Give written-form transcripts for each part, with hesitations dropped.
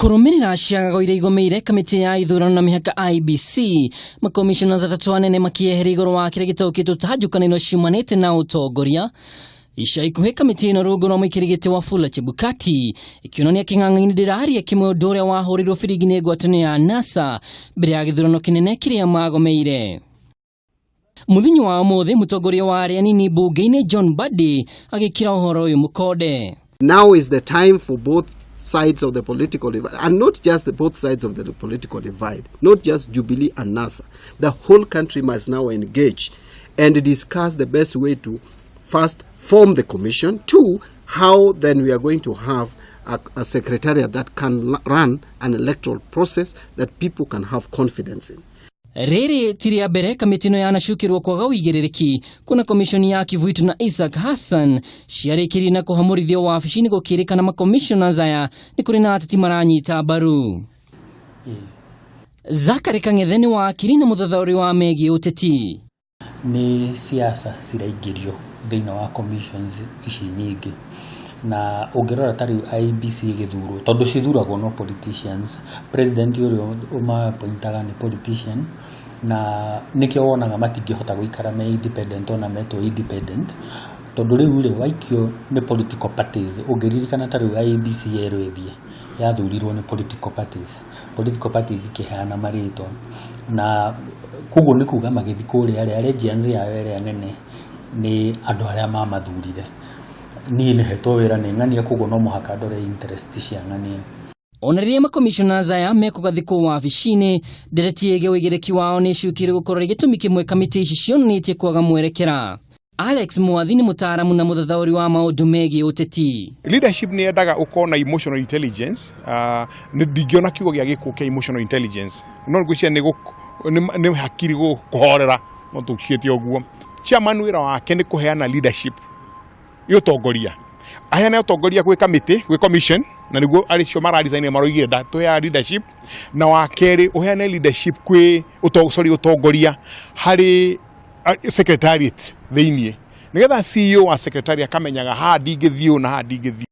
Kũrũmĩrĩra ciagago iria igũmĩire kamĩtĩ ya ithurano na mĩhaka IEBC, makomissioners atatũ anene makĩeheria igũrũ wa kĩrĩa gĩtaũkĩtwo ta njũkanĩro ciumanĩte na ũtongoria. Ica ikuhĩ kamĩtĩ ĩno rungu rwa mũikĩri gĩtĩ Wafula Chebukati ĩkĩonania kĩng'ang'a-inĩ ndĩraria kĩmwe ũndũ ũrĩa wahũrĩirwo biringi nĩ ngwatanĩro ya NASA mbere ya gĩthurano kĩnene kĩrĩa magomeire. Mũthenya wa ũmũthĩ mũtongoria wa arĩa anini mbunge-inĩ John Mbadi agĩkĩra ũhoro ũyũ mũkonde. Now is the time for both sides of the political divide, and not just the both sides of the political divide, not just Jubilee and NASA. The whole country must now engage and discuss the best way to first form the commission, two, how then we are going to have a secretariat that can run an electoral process that people can have confidence in. Rĩrĩ ti rĩa mbere kamĩtĩ ĩno yanacukĩrwo kwaga ũigĩrĩrĩki kuna komishoni ya Kivuitu na Isaac Hassan ciarĩkĩrie na kũhamũrithio wabici-inĩ gũkĩrĩkana makomissioners aya nĩ kũrĩ na ateti maranyita mbaru. Zakary Kang'ethe nĩ wakiri na mũthathaũri wa megiĩ ũteti. Nĩ siasa ciraingĩrio thĩinĩ wa commissions ici nyingĩ, na ũngĩrora ta rĩu IEBC ĩgĩthurwo, tondũ cithuragwo no politicians, president ũrĩa ũmaappointaga nĩ politician, na nĩkĩo wonaga matingĩhota gũikara me independent ona metwo independent, tondũ rĩu rĩ waikio nĩ political parties. Ũngĩririkana ta rĩu IEBC yerũ ĩthiĩ yathurirwo nĩ political parties, political parties ikĩheana marĩtwa, na koguo nĩ kuga magĩthiĩ kũrĩa rĩ, allegiance yao ĩrĩa nene nĩ andũ arĩa mamathurire. Niĩ nĩ hetwo wĩra nĩ ng'ania, koguo no mũhaka ndore interest cia ng'ania. Ona rĩrĩa makomissioners aya mekũgathĩkwo wabici-inĩ, ndereti ĩgiĩ ũigĩrĩki wao nĩ ĩcukĩire gũkorwo rĩ gĩtũmi kĩmwe kamĩtĩ ici cionanĩtie kwaga mwerekera. Alex Mwathi nĩ mũtaaramu na mũthathaũri wa maũndũ megiĩ ũteti. Leadership nĩ yendaga ũkorwo na emotional intelligence. Nĩ ndingĩona kiugo gĩa gĩkũ kĩa emotional intelligence, no ngwĩciria nĩ hakiri kũhorera, no tũciĩte ũguo. Chairman wĩra wake nĩ kũheana leadership ũtongoria, aheane ũtongoria gwĩ kamĩtĩ, gwĩ commission, na nĩguo arĩ cio maradesign maroigire ndatũheaga leadership, na wa kerĩ ũheane leadership kwĩ sorry, ũtongoria harĩ secretariat thĩiniĩ, nĩgetha CEO wa secretariat akamenyaga haha ndingĩthiĩ ũũ na haha ndingĩthiĩ.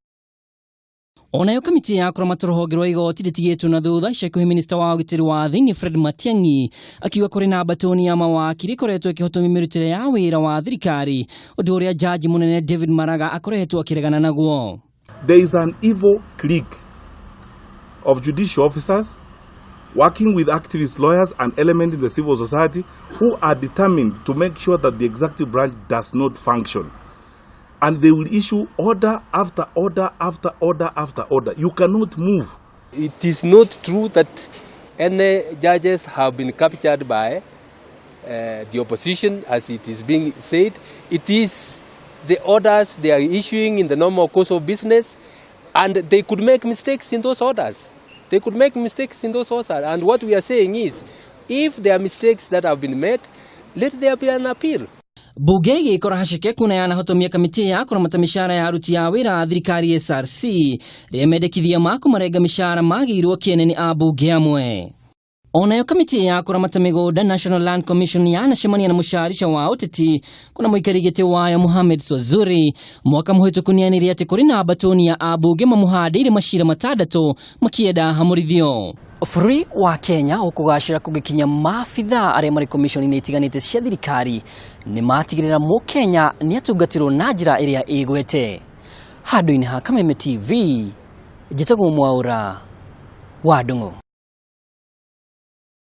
Onayo kamĩtĩ ya kũramata rũhonge rwa igoti ndĩtigĩtwo na thutha. Ica ikuhĩ minista wa ũgitĩri wa thĩinĩ Fred Matiang'i akiuga kũrĩ na mbatoni ya mawakiri ĩkoretwo ĩkĩhotomia mĩrutĩre ya wĩra wa thirikari, ũndũ ũrĩa jaji mũnene David Maraga akoretwo akĩregana naguo. There is an evil clique of judicial officers working with activist lawyers and elements in the civil society who are determined to make sure that the executive branch does not function. And they will issue order after order after order after order. You cannot move. It is not true that any judges have been captured by the opposition, as it is being said. It is the orders they are issuing in the normal course of business, and they could make mistakes in those orders. They could make mistakes in those orders. And what we are saying is, if there are mistakes that have been made, let there be an appeal. Bunge ĩgĩkora haceke kuna yanahotomia kamĩtĩ ya kũramata mĩcara ya aruti a wĩra a thirikari SRC rĩrĩa mendekithia ma kũmarenga mĩcara magĩirwo kĩene nĩ ambunge amwe. Onayo kamĩtĩ ya kũramata mĩgũnda National Land Commission yanacemania na mũcarica wa ũteti kuna mũikari gĩtĩ wayo Mohamed Swazuri mwaka mũhĩtũku nĩanĩrĩire atĩ kũrĩ na mbatoni ya ambunge mamũhandĩire macira matandatũ makĩenda hamũrithio. Bũrũri wa Kenya ũkũgacĩra kũngĩkinya maabitha arĩa marĩ komishoni-inĩ itiganĩte cia thirikari nĩ matigĩrĩra mũkenya nĩ atungatĩrwo na njĩra ĩrĩa ĩgwete. Handũ-inĩ ha Kameme TV, njĩtagwo Mwaũra wa Ndung'u.